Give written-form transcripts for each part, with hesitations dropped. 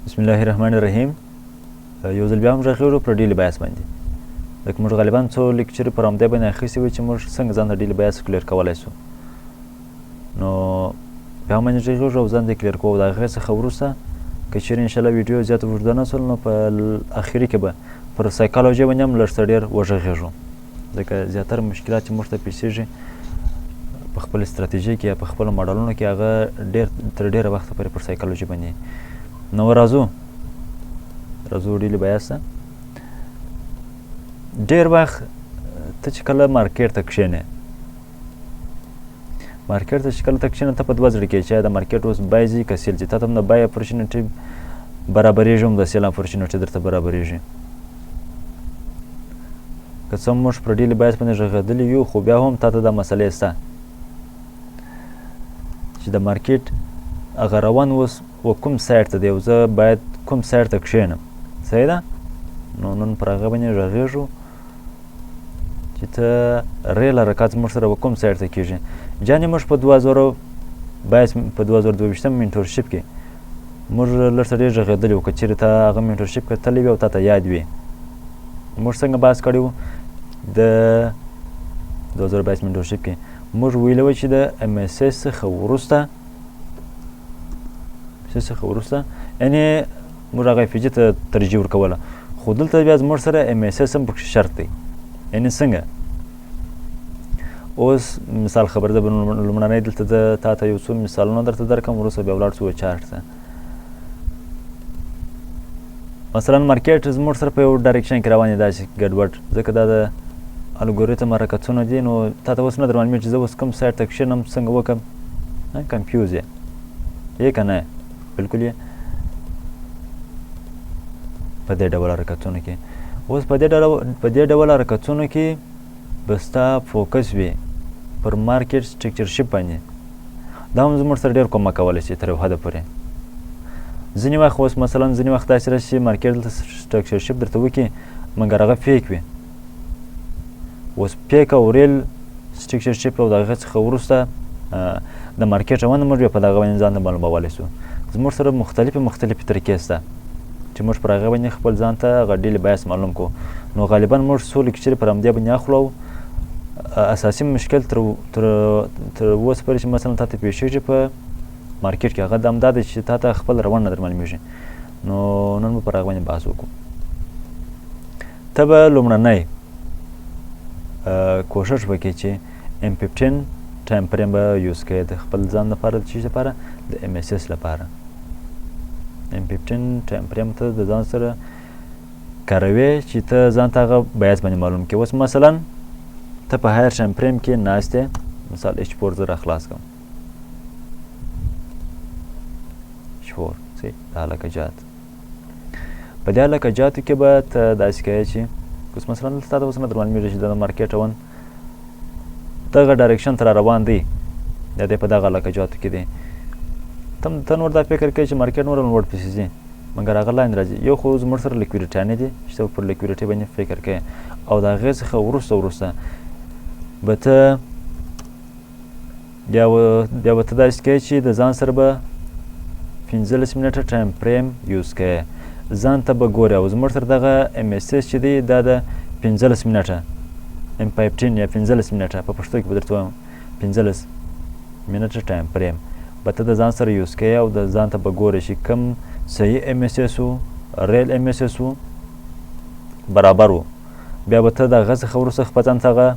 بسم الله الرحمن الرحیم. یو ځل بیا هم غږیږو پر daily bias باندې، ځکه موږ غالبا څو lecture پر همدې باندې اخیستې وي چې موږ څنګه ځان ته daily bias clear کولی شو. نو بیا هم باندې غږیږو او ځان دې clear کوو. د هغې څخه وروسته که چېرې انشاءالله ویډیو زیاته اوږده نه شول، نو په اخري کې به پر سایکالوژي باندې هم لږ څه ډېر وغږیږو، ځکه زیاتره مشکلات چې موږ ته پېښېږي په خپل استراتیژي کې یا په خپلو ماډلونو کې، هغه ډېر تر ډېره وخته پورې پر سایکالوژي باندې. نو راځو daily bias ته. ډېر وخت ته چې کله market ته کښېنې، market ته چې کله ته کښېنې، ته په دوه زړه کې چې د market اوس buy ځي که sell ځي. تا ته هم د buy opportunity برابرېږي، هم د sell opportunity درته برابرېږي. که څه هم موږ پر daily bias باندې غږېدلي یو، خو بیا هم تا ته دا مسئلې شته چې د market هغه روان اوس و کوم side ته دی او زه باید کوم side ته کښېنم. صحیح ده؟ نو نن پر هغه باندې غږېږو چې ته real حرکت زموږ سره و کوم side ته کېږي. جانې موږ په 2022، په 2022 mentorship کې موږ لږ څه ډېر غږېدلي وو. که چېرې ته هغه mentorship کتلی وي او تا ته یاد وي، موږ څنګه بحث کړی وو؟ د 2022 mentorship کې موږ ویلي وو چې د MSS څخه وروسته، یعنې موږ هغه FVG ته ترجیح ورکوله، خو دلته بیا زموږ سره MSS هم پکښې شرط دی. یعنې څنګه؟ اوس مثال خبره ده، لومړنی دلته زه تا ته یو څو مثالونه درته درکړم، وروسته بیا ولاړ شو chart ته. مثلا market زموږ سره په یو direction کې روان دی، داسې ګډوډ، ځکه دا د الګوریتم حرکتونه دي. نو تا ته اوس نه در معلومېږي چې زه اوس کوم side ته کښېنم، څنګه وکړم، confuse یې که نه؟ بالکل یې په دې ډول حرکتونو کې. اوس په دې ډول حرکتونو کې به ستا focus وي پر market structure shift باندې. دا هم زموږ سره ډېر کومک کولی شي تر یو حده پورې. ځینې وخت اوس مثلا ځینې وخت داسې راشي چې market دلته structure shift درته وکړي، مګر هغه fake وي. اوس fake او real structure shift او د هغه څخه وروسته د market روان موږ بیا په دغه باندې ځان ته معلومولی شو. زموږ سره مختلفې مختلفې طریقې شته چې موږ پر هغه باندې خپل ځان ته هغه daily bias معلوم کړو. نو غالبا موږ څو lecture پر همدې باندې اخلو. اساسي مشکل تر تر تر اوسه پورې چې مثلا تا ته پېښېږي په market کې، هغه همدا دی چې تا ته خپل روان نه در معلومېږي. نو نن به پر هغه باندې بحث وکړو. ته به لومړنی کوښښ وکړې چې M15 time frame به use کوې د خپل ځان لپاره، د چی لپاره؟ د MSS لپاره. M15 time frame ته د ځان سره کاروې چې ته ځان ته هغه bias باندې معلوم کړې. اوس مثلا ته په higher time frame کې ناست یې، مثال H4 زه راخلاص کړم، H4 صحیح، د علاقه جات. په دې علاقه جاتو کې به ته داسې کوې چې اوس مثلا دلته تا ته اوس نه در معلومېږي چې د market روان دغه direction ته را روان دی، دا دی په دغه علاقه جاتو کې دی. ته نور دا فکر کوې چې market نور لوړ پسې ځي، مګر هغه لاین راځي. یو خو زموږ سره liquidity نه دي چې ته پر liquidity باندې فکر کوې، او د هغې څخه وروسته وروسته به ته بیا به ته داسې کوې چې د ځان سره به 15 منټه time frame use کوې، ځان ته به ګورې. او زموږ سره دغه MSS چې دی دا د 15 منټه M15 یا 15 منټه په پښتو کې به درته وایم، 15 منټه time frame به ته د ځان سره use کوې او د ځان ته به ګورې چې کوم صحیح MSS و، real MSS و، برابر و. بیا به ته د هغه څخه وروسته خپل ځان ته هغه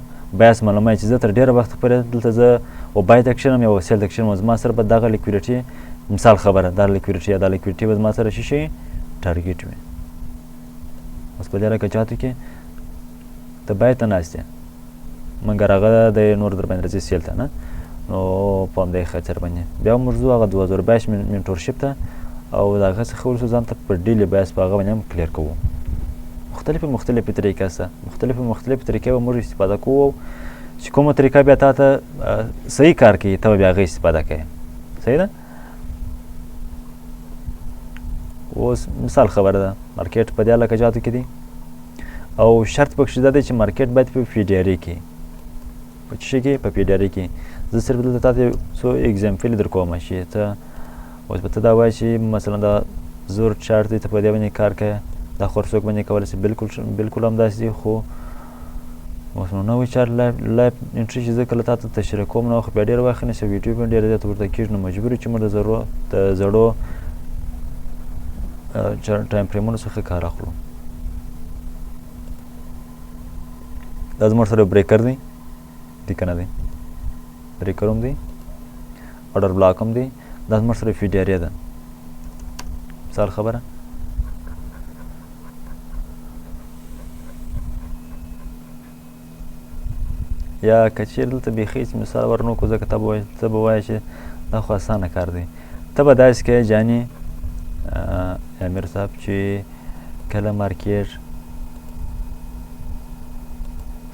bias معلوموې چې زه تر ډېره وخته پورې دلته زه و buy ته کښېنم یا و sell ته کښېنم، زما سره به دغه liquidity، مثال خبره دا liquidity یا دا liquidity به زما سره څه شي target وي. اوس په دې علاقه جاتو کې ته buy ته ناست یې، مګر هغه د نور در باندې راځي sell ته نه. نو په همدې خاطر باندې بیا موږ ځو هغه 2022 mentorship ته، او د هغه څخه وروسته ځان ته په daily bias په هغه باندې هم clear کوو. مختلفې مختلفې طریقې شته، مختلفې مختلفې طریقې به موږ استفاده کوو چې کومه طریقه بیا تا ته صحیح کار کوي ته به بیا هغه استفاده کوې. صحیح ده؟ اوس مثال خبره ده، market په دې علاقه جاتو کې دی او شرط پکښې دا دی چې market باید په PD array کې، په څه شي کې؟ په PD array کې. زه صرف دلته تا ته څو example در کوم چې ته اوس به ته دا وایې چې مثلا دا زور چارټ دی، ته په دې باندې کار کوې، دا خو هر څوک باندې کولی شي، بالکل بالکل همداسې دی. خو اوس نو نوی چارټ live entry چې زه کله تا ته تشریح کوم نو خو بیا ډېر وخت نیسي، ویډیو به ډېره زیاته ورته کېږي، نو مجبور یو چې موږ د زړو time frame ونو څخه کار اخلو. دا زموږ سره breaker دی، دی که نه دی؟ breaker هم دی، order block هم دی، دا زموږ سره PD array ده. مثال خبره یا که چیرې دلته بیخي هېڅ مثال ورنه کړو، ځکه ته به وایې چې دا خو اسانه کار دی. ته به داسې کوې جاني امیر صاحب چې کله market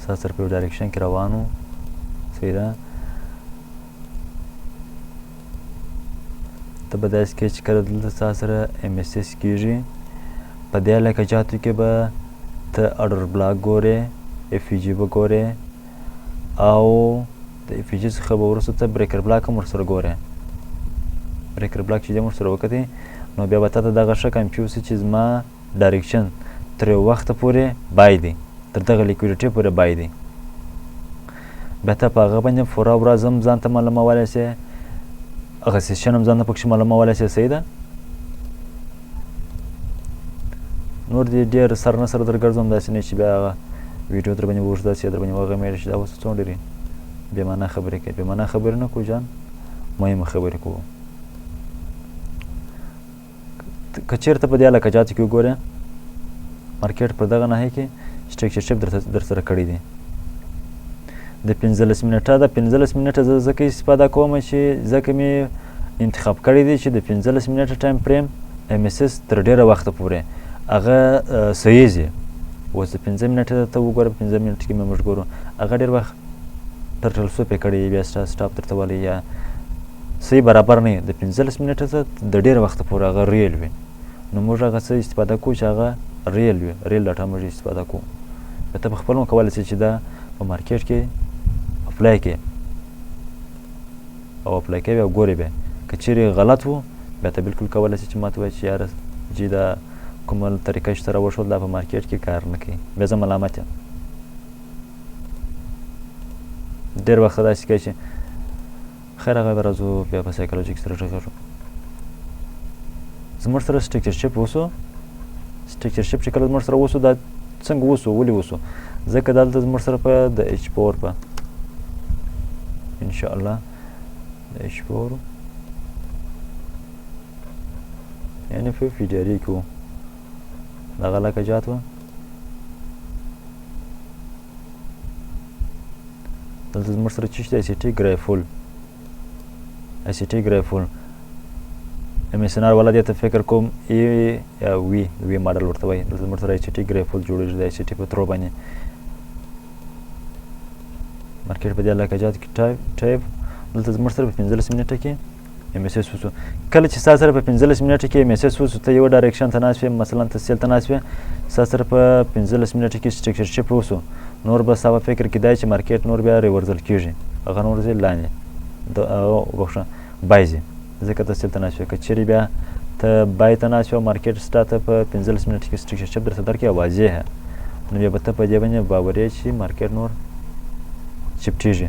ستا سره په یو direction کې روان و، صحیح ده، ته به داسې کوې چې کله دلته ستا سره MSS کېږي، په دې علاقه جاتو کې به ته order block ګورې، FVG به ګورې، او د FVG څخه به وروسته ته breaker block هم ورسره ګورې. breaker block چې دې ورسره وکتې، نو بیا به تا ته دغه ښه confuse شي چې زما direction تر یو وخته پورې buy دی، تر دغه liquidity پورې buy دی. بیا ته په هغه باندې پوره ورځ هم ځان ته معلومولی شې، هغه session هم ځان ته پکښې معلومولی شې، صحیح ده. نور دې ډېر سر نه سره درګرځوم، داسې نه چې بیا هغه ویډیو در باندې اوږده شي، در باندې وغمېږي چې دا اوس څومره ډېرې بې معنا خبرې کوي. بې معنا خبرې نه کوو جان، مهمه خبرې کوو. که چېرته په دې علاقه جاتو کې وګورې، market پر دغه ناحیه کې structure shift در سره کړی دی. د 15 منټه، د 15 منټه زه ځکه استفاده کوم چې ځکه مې انتخاب کړی دی چې د 15 منټه time frame MSS تر ډېره وخته پورې هغه صحیح ځي. اوس د 5 منټه ته وګوره، په 5 منټه کې مې موږ ګورو هغه ډېر وخت turtle soup یې کړی، بیا stop درته ولي یا صحیح برابر نه. د 15 منټه ته د ډېره وخته پورې هغه real وي، نو موږ هغه څه استفاده کوو چې هغه real وي، real data موږ استفاده کوو. بیا ته په خپل هم کولی شې چې دا په market کې apply کړې او apply کوې او ګورې بیا که چیرې غلط وو، بیا ته بالکل کولی شې چې ماته ووایې چې یاره جي دا کومه طریقه چې ته راوښول دا په market کې کار نه کوي، بیا زه ملامت یم. ډېر وخت داسې کوي چې خیر هغه به راځو بیا په سایکولوژي کې سره غږېږو. زموږ سره structure shift وسو، structure shift چې کله زموږ سره وسو، دا څنګه وسو، ولې وسو؟ ځکه دلته زموږ سره په د H4 په ان شاء الله د H4 یعنی په PD array کې وو، دغه علاقه جات وه. دلته زموږ سره چې شته ICT gray fill، ICT gray fill MSNR والا دې ته فکر کوم ای یا وی وی ماډل ورته وایي. دلته زموږ سره ICT gray fill جوړېږي د ICT په through باندې. market په دې علاقه جات کې ټایپ دلته زموږ سره په 15 منټه کې MSS وسو. کله چې ستا سره په 15 منټه کې MSS وسو، ته یو direction ته ناست وې، مثلا ته sell ته ناست وې، ستا سره په 15 منټه کې structure shift وسو، نور به ستا په فکر کې دی چې market نور بیا reversal کېږي، هغه نور ځي لاندې د هغه وبخښه buy ځي، ځکه ته sell ته ناست وې. که چېرې بیا ته buy ته ناست وې او market ستا ته په 15 منټه کې structure shift درته درکړي واضح، نو بیا به ته په دې باندې باوري یې چې market نور shift ېږي.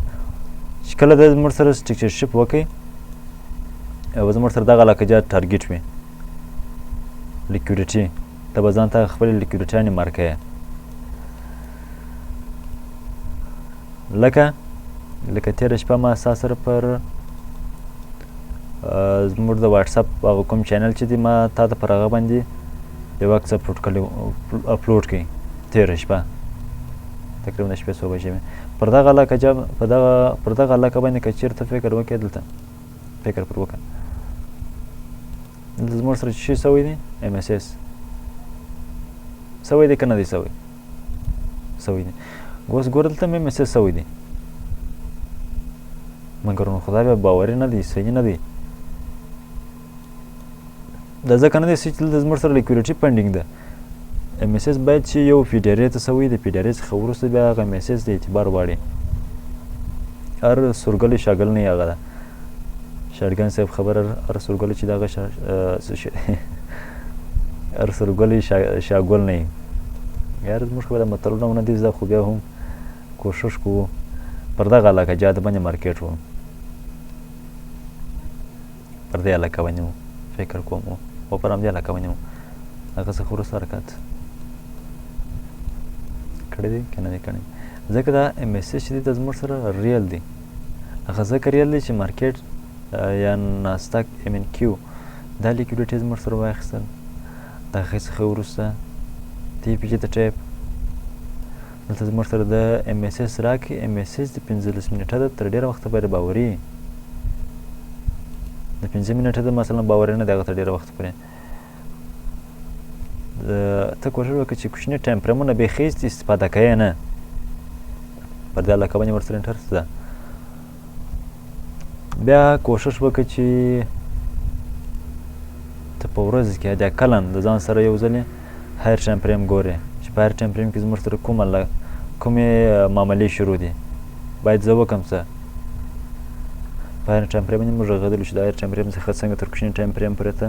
چې کله د زموږ سره structure shift وکړي، او زموږ سره دغه علاقه جات target وي liquidity، ته به ځان ته خپلې liquidity یانې مارک کوې. لکه تېره شپه ما ستا سره پر زموږ د واتساپ هغه کوم channel چې دی، ما تا ته پر هغه باندې یو عکس اپلوډ کړی، اپلوډ کړي تېره شپه تقریبا د شپې څو بجې وې. پر دغه علاقه جاب په دغه پر دغه علاقه باندې که چېرته فکر وکړې، دلته فکر پر وکړه، دلته زموږ سره چې سوی دی MSS سوی دی که نه دی سوی؟ سوی دی. اوس ګوره دلته مې MSS سوی دی، مګر نو خدای بیا باوري نه دی، صحیح نه دی. دا ځکه نه دی چې دلته زموږ سره liquidity pending ده. MSS باید چې یو PD array ته سوی، د PD array څخه وروسته بیا هغه MSS د اعتبار غواړي. هر سورګلی شاګل نه هغه ده شارګان صاحب خبره، هر سورګلی چې دغه څه شي هر سرګلی شاګل نه یار، زموږ خو د متلونه ونه دي زده، خو بیا هم کوشش کوو. پر دغه علاقه جاده باندې مارکیټ وو، پر دې علاقه باندې وو، فکر کوم وو، او پر همدې علاقه باندې وو. هغه څخه وروسته حرکت کړی دی که نه دی کړی؟ ځکه دا ام اس چې دی، دا زموږ سره ریل دی. هغه ځکه ریل دی چې مارکیټ یا ناستک ام ان کیو دا لیکویډیټي زموږ سره واخیستل. د هغې څخه وروسته تی پی جي ته ټیپ دلته زموږ سره د ام اس اس راکړي. ام اس اس د 15 منټه ده، تر ډېره وخته پورې باوري. د 5 منټه ده مثلا باوري نه دی، هغه تر ډېره وخته پورې. ته کوشش وکړه چې کوچني ټایم فریمونه بیخي استفاده کوې نه، پر دې علاقه باندې ورسره انټرست ده. بیا کوشش وکړه چې ته په ورځ کې حد اقلا د ځان سره یو ځلې هر ټایم فریم ګورې چې په هر ټایم فریم کې زموږ سره کومه کومې معاملې شروع دي، باید زه وکم څه. په هر ټایم فریم باندې موږ غږېدلو چې د هر ټایم فریم څخه څنګه تر کوچني ټایم فریم پورې ته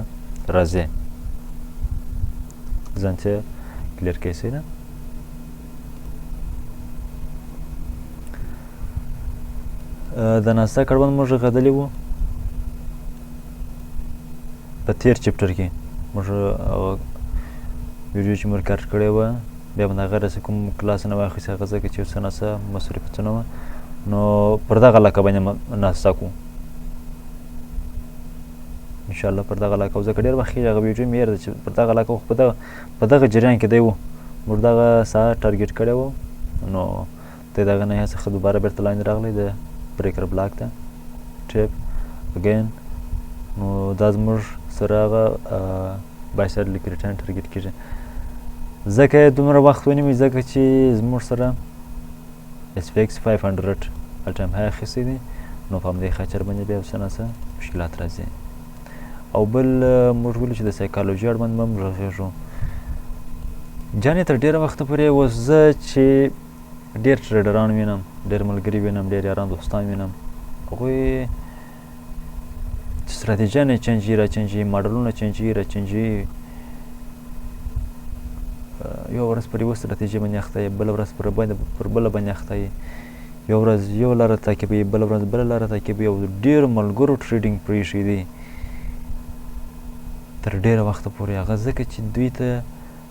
راځې، ځان ته کلیر کوي. صحیح ده. د ناسا کړوند موږ غږېدلي وو په تیر چپټر کې، موږ هغه ویډیو چې موږ ریکارډ کړې وه، بیا به هغه داسې کوم کلاس نه واخیست، هغه ځکه چې څه ناڅه مصروفیتونه وه. نو پر دغه علاقه باندې ناسا کو انشاءالله پر دغه علاقه، ځکه ډېر وخت کېږي هغه ویډیو مې هېره ده چې پر دغه علاقه، خو په دغه جریان کې دی وو، موږ دغه ساعت ټارګېټ کړی وو. نو د دغه ناحیې څخه دوباره بېرته لاندې راغلی د بریکر بلاک ته ټیپ اګین. نو دا زموږ سره هغه بای سایډ لیکویډیټي ټارګېټ کېږي، ځکه یې دومره وخت ونیوی، ځکه چې زموږ سره اس پی ایکس 500 ال ټایم های اخیستی دی. نو په همدې خاطر باندې بیا څه ناڅه مشکلات راځي. او بل موږ ولې چې د سایکالوژي اړوند به هم غږېږو جانې تر ډېره وخته پورې. اوس زه چې ډېر ټریډران وینم، ډېر ملګري وینم، ډېر یاران دوستان وینم، هغوی ستراتیژیانې چنجي را چنجي، ماډلونه چنجي را چنجي. یو ورځ پر یوه ستراتیژي باندې اخته یې، بله ورځ پر بله باندې اخته یې، یو ورځ یو لاره تعقیبوي، بله ورځ بله لاره تعقیبوي. او ډېرو ملګرو ټریډینګ پرېښی دی تر ډېره وخته پورې، هغه ځکه چې دوی ته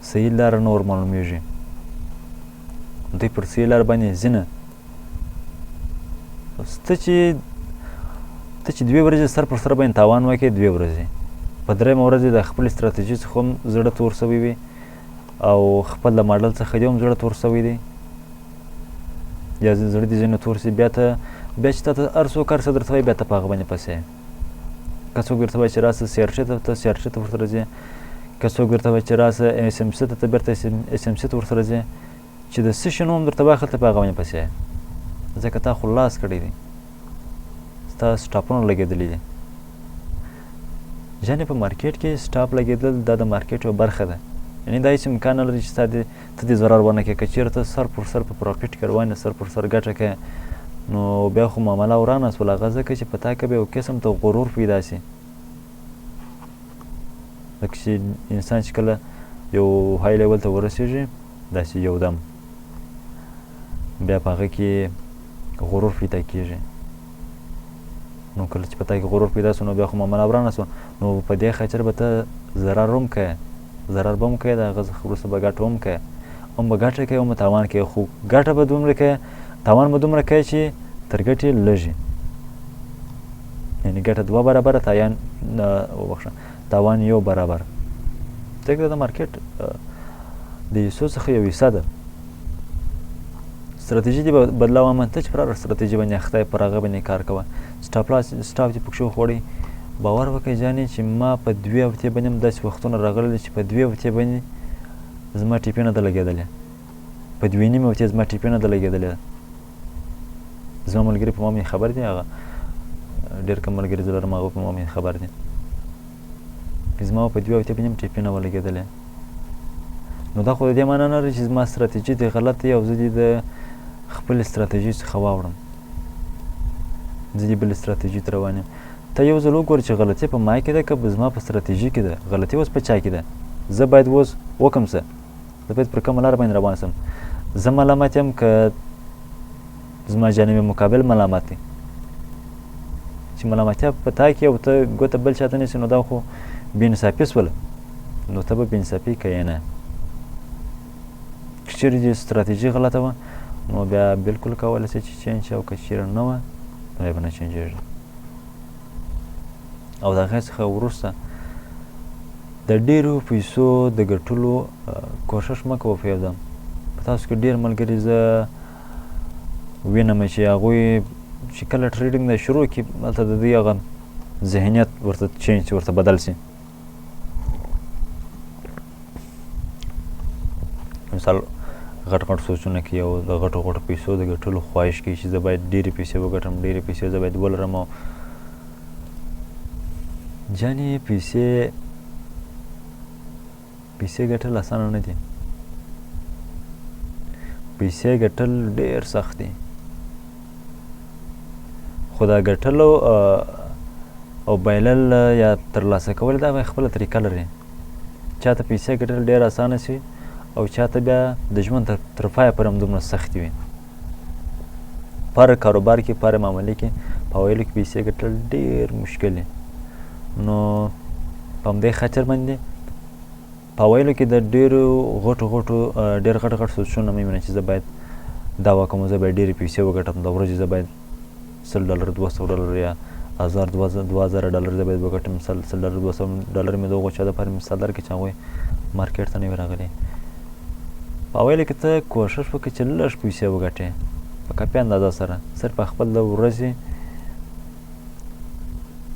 صحیح لاره نه ور معلومیږي، دوی پر صحیح لار باندې ځي نه. ته چې دوې ورځې سر پر سر باندې تاوان وکړې، دوې ورځې، په درېیمه ورځ د خپلې ستراتیژي څخه هم زړه تور سوی وي او خپل د ماډل څخه دې هم زړه تور سوی دی، یا زړه دې ځینې تور سي. بیا ته بیا چې تا ته هر څوک هر څه درته وایي، بیا ته په هغه باندې پسې. که څوک درته وایي چې راسه سي ار ټي ته، ته سي ار ټي ته ورسره ځې. که څوک درته وایي چې راسه اس ام سي ته، ته بېرته اس ام سي ته ورسره ځې. چې د څه شي نوم درته واخلي، ته په هغه باندې پسې، ځکه تا خو لاس کړی دی، ستا سټاپونه لګېدلي دي. یعنې په مارکیټ کې سټاپ لګېدل دا د مارکیټ یوه برخه ده، یعنې دا هیڅ امکان نه لري چې ستا دې ته دې ضرر ونه کړې. که چېرته ته سر پر سر په پروفیټ کې روان یې، سر پر سر ګټه کوې، نو بیا خو معامله ورانه سوله. هغه ځکه چې په تا کې به یو قسم ته غرور پیدا سي، لکه چې انسان چې کله یو های لیول ته ورسېږي، داسې یو دم بیا په هغه کې غرور پیدا کېږي. نو کله چې په تا کې غرور پیدا سو، نو بیا خو معامله ورانه سوه. نو په دې خاطر به ته ضرر هم کوې، ضرر به هم کوې، د هغه څخه وروسته به ګټه هم کوې، هم به ګټه کوې، هم به تاوان کوې، خو ګټه به دومره کوې، تاوان به دومره کوې چې تر ګټې لږ، یعنې ګټه دوه برابره، تایان وبخښه تاوان یو برابر. ځکه د مارکیټ د حصو څخه یو حصه ده. ستراتیژي دې بدلوه مه، ته چې پر هره ستراتیژي باندې اخته یې، پر هغه باندې کار کوه. سټاپ لاس سټاپ دې پکښې وخوړی. باور وکړئ جانې چې ما په دوې هفتې باندې هم داسې وختونه راغلي چې په دوې هفتې باندې زما ټیپي نه ده لګېدلې، په دوې نیمې هفتې زما ټیپي نه ده لګېدلې. زما ملګري په ما باندې خبر دي، هغه ډېر کم ملګري زه لرم، هغه په ما باندې خبر دي، زما په دوې هفتې باندې هم ټیپي نه وه لګېدلې. نو دا خو د دې معنا نه لري چې زما ستراتیژي دې غلطه او زه دې د خپلې ستراتیژي څخه واوړم، زه دې بلې ستراتیژي ته روان یم. ته یو ځل وګوره چې غلطي په ما کې ده که زما په ستراتیژي کې ده. غلطي اوس په چا کې ده؟ زه باید اوس وکم څه، زه باید پر کومه لاره باندې روان سم، زه ملامت یم که زما جانب مقابل ملامت دی؟ چې ملامتیا په تا کې او ته ګوته بل چاته نیسې، نو دا خو بې انصافي سوله، نو ته به بې انصافي کوې نه. که چېرې دې ستراتیژي غلطه وه نو بیا بالکل کولی شې چې change شي، او که چېرې نه وه نو بیا به نه change ېږي. او د هغې څخه وروسته د ډېرو پیسو د ګټلو کوښښ مه کوه په یو دم. په تاسو کې ډېر ملګري زه وینم چې هغوی چې کله trading د شروع کړي، هلته د دوی هغه ذهنیت ورته change ورته بدل شي. مثال غټ غټ سوچونه کوي او د غټو غټو پیسو د ګټلو خواهش کوي چې زه باید ډېرې پیسې وګټم، ډېرې پیسې زه باید ولرم. او جانې پیسې ګټل اسانه نه دي، پیسې ګټل ډېر سخت دي، خو دا ګټل او بایلل یا ترلاسه کول دا به خپله طریقه لري. چاته پیسې ګټل ډېر اسانه شي او چاته بیا د ژوند تر پایه پورې هم دومره سختې وي. په هر کاروبار کې، په هرې معاملې کې، په ویلو کې پیسې ګټل ډېر مشکل دي. نو په همدې خاطر باندې په ویلو کې د ډېرو غټو غټو ډېر غټ غټ سوچونه مې وینم چې زه باید دا وکړم، زه باید ډېرې پیسې وګټم، د ورځې زه باید $100، $200 یا هزار، دوه زره ډالر زه باید وګټم. $100، $200 مې د هغو چا دپاره مثال درکړ چې هغوی مارکیټ ته نه وي راغلي. په اوایلو کې ته کوښښ وکړه چې لږ پیسې وګټې په کافي اندازه سره، صرف خپل د ورځې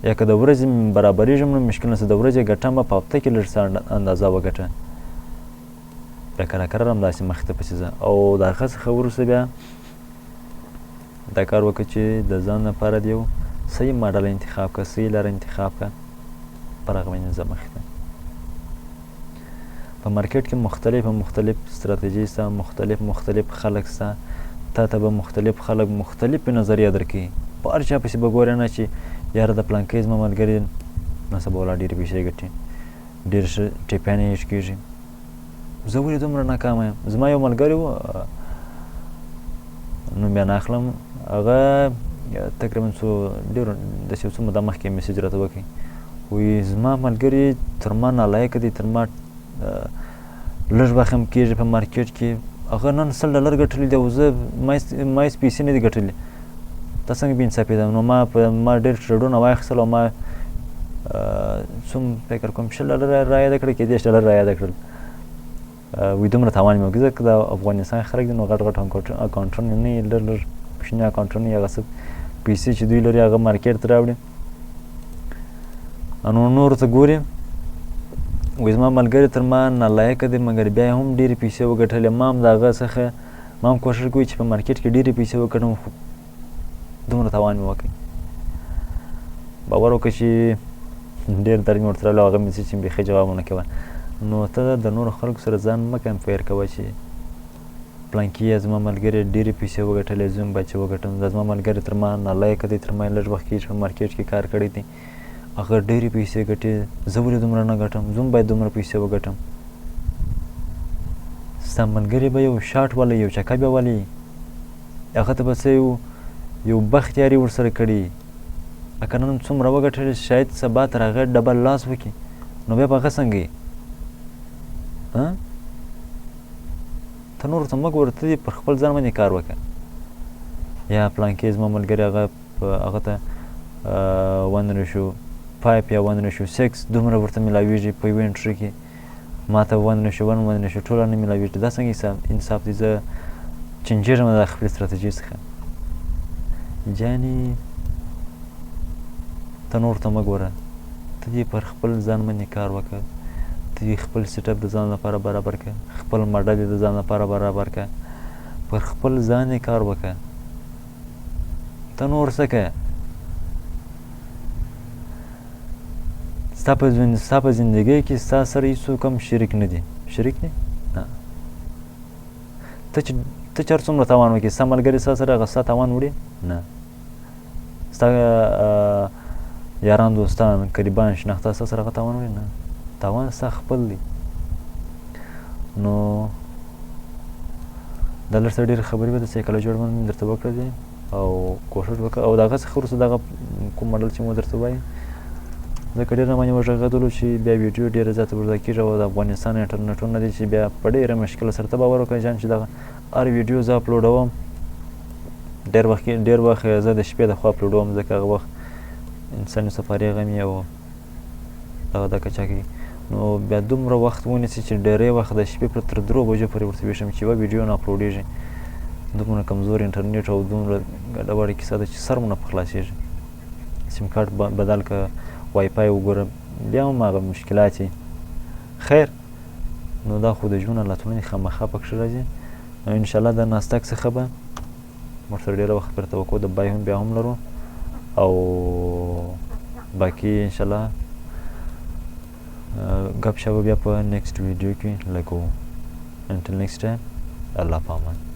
یا که د ورځې برابرېږم نو مشکل نشته، د ورځې ګټم په هفته کې لږ څه اندازه وګټه، بیا کله کله همداسې مخې ته پسې ځه. او د هغه څخه وروسته بیا دا کار وکړه چې د ځان لپاره د یو صحیح ماډل انتخاب کړه، صحیح لاره انتخاب کړه، پر هغه باندې ځه مخې ته. په مارکیټ کې مختلف مختلف ستراتیژي سته، مختلف مختلف خلک سته، تا ته به مختلف خلک مختلف نظریه درکوي. په هر چا پسې به ګورې نه چې یاره د پلانکۍ زما ملګری نن سبا ولا ډېرې پیسې ګټي، ډېر ښه ټیپیان یې کېږي، زه ولې دومره ناکامه یم؟ زما یو ملګری و، نوم بیا نه اخلم، هغه تقریبا څو ډېرو داسې یو څه موده مخکې message راته وکړي، وایي زما ملګري تر ما نالایقه دي، تر ما لږ وخت هم کېږي په مارکیټ کې، هغه نن $100 ګټلي دي او زه ما هېڅ پیسې نه دي ګټلي، دا څنګه بې انصافي ده؟ نو ما ډېر trade ونه واخیستل او ما څوم فکر کوم $20 را یاده کړل، کېدای شي ډالر را یاده کړل. وایي دومره تاوان مې وکړ، ځکه د افغانستان خلک دي نو غټ غټ اکاونټونه نه وي، لږ لږ کوچني اکاونټونه وي، هغه څه پیسې چې دوی لري هغه مارکیټ ته راوړي. نو نورو ته ګوري، وایي زما ملګری تر ما نالایقه دی، مګر بیا یې هم ډېرې پیسې وګټلې، ما هم د هغه څخه ما هم کوښښ کوي چې په مارکیټ کې ډېرې پیسې وګټم، خو دومره تاوان مې وکړ. باور وکړه چې ډېر درد مې ورته راغلی، هغه message چې بیخي جواب ونه کوه. نو ته د نورو خلکو سره ځان مه compare کوه چې پلانکي یا زما ملګری ډېرې پیسې وګټلې، زه هم باید چې وګټم، دا زما ملګری تر ما نالایقه دی، تر ما یې لږ وخت کېږي په مارکیټ کې کار کړی دی، هغه ډېرې پیسې ګټي، زه ولې دومره نه ګټم، زه هم باید دومره پیسې وګټم. ستا ملګری به یو shot والی، یو چکه به والی، هغه ته به څه یو بخت یاري ورسره کړي، که نن څومره وګټلې شاید سبا تر هغه double loss وکړي، نو بیا به هغه څنګه وي؟ ته نورو ته مه ګوره، ته دې پر خپل ځان باندې کار وکړه. یا پلانکې زما ملګری هغه هغه ته 1:5 یا 1:6 دومره ورته میلاویږي په یوه entry کې، ما ته 1:1، 1:2 نه میلاویږي، دا څنګه انصاف دی؟ زه change ېږم د خپلې ستراتیژۍ څخه. جانې ته نور ته مه ګوره، ته دې پر خپل ځان باندې کار وکړه، ته دې خپل setup د ځان لپاره برابر کړه، خپل ماډل دې د ځان لپاره برابر کړه، پر خپل ځان یې کار وکړه. ته نور څه کوې؟ ستا په زندګۍ کې ستا سره هېڅوک هم شریک نه دي. شریک دي؟ نه. ته چې هر څومره تاوان وکړې، ستا ملګري ستا سره هغه ستا تاوان وړي؟ نه. ستا یاران، دوستان، قریبان، شناخته ستا سره هغه تاوان وړي؟ نه. تاوان ستا خپل دی. نو دا لږ څه ډېرې خبرې به د سایکولوژي اړوند مې درته وکړلې او کوښښ وکړه او د هغه څخه وروسته دغه کوم ماډل چې مو درته وایي، ځکه ډېر راباندې وغږېدلو چې بیا ویډیو ډېره زیاته اوږده کېږي او د افغانستان انټرنیټونه دي چې بیا په ډېره مشکل سره، ته باور وکړه جان چې دغه هر ویډیو زه اپلوډوم ډېر وخت، ډېر وخت زه د شپې د خوا اپلوډوم، ځکه هغه وخت انسان یو څه فارغ هم وي او دغه دغه چا کوي. نو بیا دومره وخت ونیسي چې ډېری وخت د شپې پر تر 3 بجو پورې ورته ویښ یم چې یوه ویډیو نه اپلوډېږي. دومره کمزور انټرنیټ او دومره ګډه وډه کیسه ده چې سر مو نه په خلاصېږي. سیم کارت بدل که، وای فای وګوره، بیا هم هغه مشکلات دي. خیر، نو دا خو د ژوند حالتونه دي، خامخا پکښې راځي. نو انشاءالله د ناستک څخه به موږ تر ډېره وخت پورې توقع د بای هم بیا هم لرو او باقي انشاءالله ګپ شپ بیا په نیکسټ ویډیو کې لګو. Until next time، الله پامان.